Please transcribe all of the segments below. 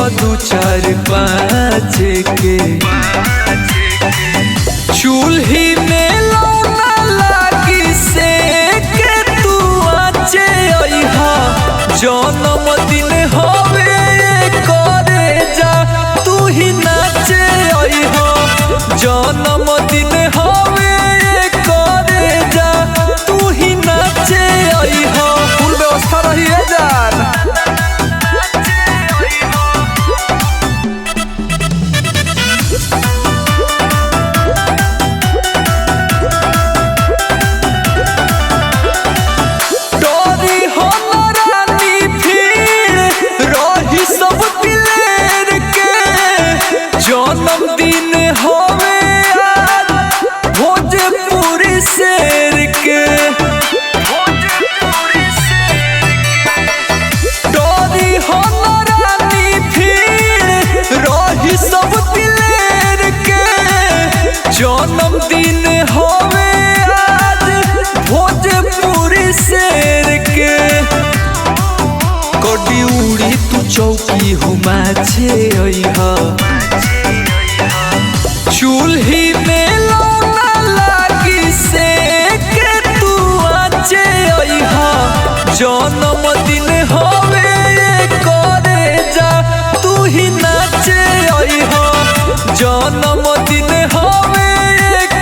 दू चार पाँच के। चूल्ही में लौना लागी से के तू आचे अइहा, जन्मदिन होवे करे जा तू ही नाचे अइहा, जन्मदिन होवे करे जा तू ही नाचे अइहा। फुल व्यवस्था रही है जान। डोरी हो रानी भीड़ रही सब दिलेर के, जन्मदिन होवे आज भोजपुरी शेर के। डोरी हो रानी भीड़ रही सब दिलेर के, जन्मदिन होवे आज भोजपुरी शेर के। कडी उड़ी तू चौकी हुमाछे अइहा, चूल्ही में लौना लागी से के तू आचे अइहा, जन्मदिन होवे करे जा तू ही नाचे अइहा, जन्मदिन होवे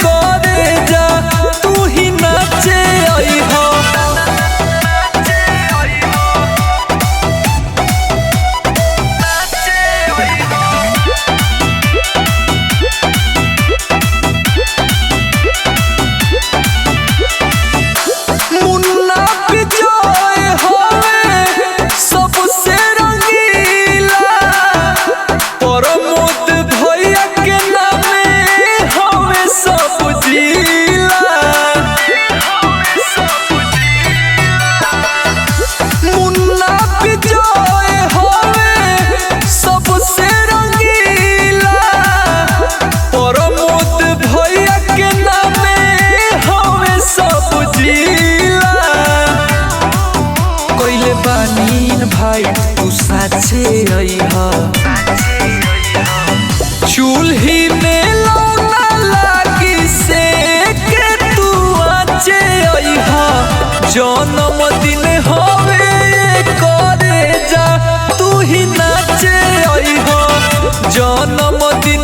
करे जा तू ही नाचे अइहा। मुन्ना विजय होवे सबसे रंगीला, प्रमोद भैया के नामे होवे सब जिला। मुन्ना विजय होवे सबसे रंगीला, प्रमोद भैया के नामे होवे सब जिला। कइले बानीन भाई तू साचे अइहा, चूल्ही में लौना लागी से के तू आचे अइहा, जन्मदिन होवे करे जा तू ही नाचे अइहा, जन्मदिन।